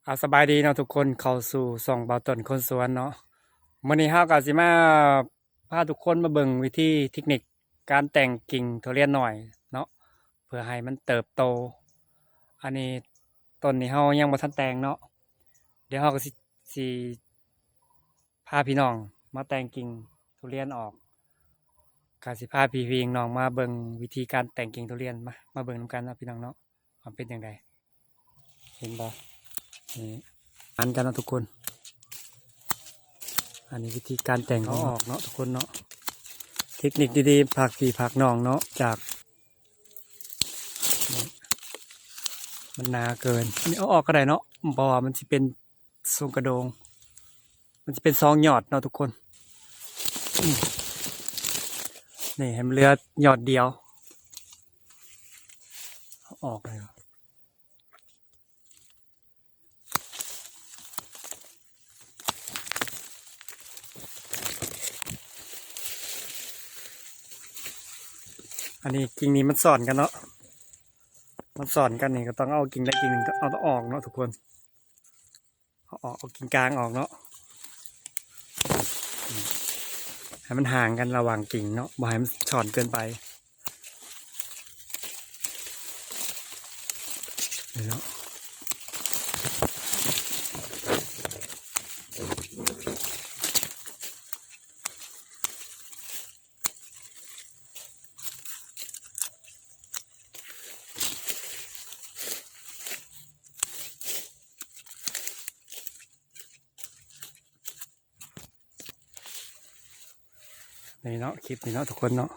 ເອົາ ສະບາຍດີເນາະທຸກຄົນ ເຂົ້າສູ່ຊ່ອງບ່າວຕົ້ນຄົນສວນເນາະ. ມື້ນີ້ເຮົາກໍຊິມາພາທຸກຄົນມາເບິ່ງວິທີເທັກນິກການແຕ່ງກິ່ງທຸລຽນນ້ອຍເນາະ ເພື່ອໃຫ້ມັນເຕີບໂຕ. ອັນນີ້ຕົ້ນນີ້ເຮົາຍັງບໍ່ທັນແຕ່ງເນາະ ດຽວເຮົາກໍຊິ ຊິ ພາພີ່ນ້ອງມາແຕ່ງກິ່ງທຸລຽນອອກ ກະຊິພາພີ່ໆນ້ອງໆມາເບິ່ງວິທີການແຕ່ງກິ່ງທຸລຽນ. ມາ ມາເບິ່ງນຳກັນເນາະພີ່ນ້ອງເນາະ ວ່າເປັນຈັ່ງໃດ. ເຫັນບໍ່ ນີ້ ອັນກັນເນາະທຸກຄົນ. ອັນນີ້ວິທີການແຕ່ງ ເອົາອອກເນາະທຸກຄົນເນາະ. ເທັກນິກດີໆ ພາກພີ່ພາກນ້ອງເນາະ ຈາກ ນີ້ ມັນໜາເກີນ ນີ້ເອົາອອກກໍໄດ້ເນາະ ເພາະວ່າມັນຊິເປັນ ຊົງກະໂດງ ມັນຈະເປັນສອງຍອດເນາະທຸກຄົນ. ນີ້ ໃຫ້ມັນເຫຼືອຍອດດຽວ ເອົາອອກເລີຍ. ອັນນີ້ ກິ່ງນີ້ມັນຊ້ອນກັນເນາະ ມັນຊ້ອນກັນນີ້ ກໍຕ້ອງເອົາກິ່ງໃດກິ່ງໜຶ່ງ ກໍເອົາອອກເນາະທຸກຄົນ. ເອົາອອກ ເອົາກິ່ງກາງອອກເນາະ ໃຫ້ມັນຫ່າງກັນລະຫວ່າງກິ່ງເນາະ ບໍ່ໃຫ້ມັນຊ້ອນເກີນໄປ ນີ້ເນາະ. ນີ້ເນາະ ຄລິບນີ້ເນາະທຸກຄົນເນາະ.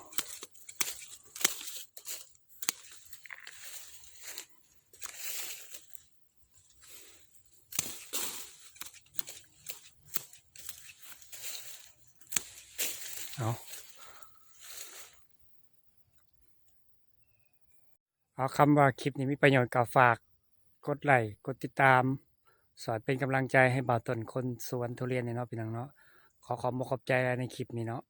ເອົາ ເອົາ ຄຳວ່າຄລິບນີ້ມີປະໂຫຍດ ກໍຝາກກົດໄລ້ ກົດຕິດຕາມ ຊ່ອຍເປັນກຳລັງໃຈໃຫ້ບ່າວຕົ້ນຄົນສວນທຸລຽນນີ້ເນາະ ພີ່ນ້ອງເນາະ. ຂໍຂອບອົກຂອບໃຈຫຼາຍໃນຄລິບນີ້ເນາະ.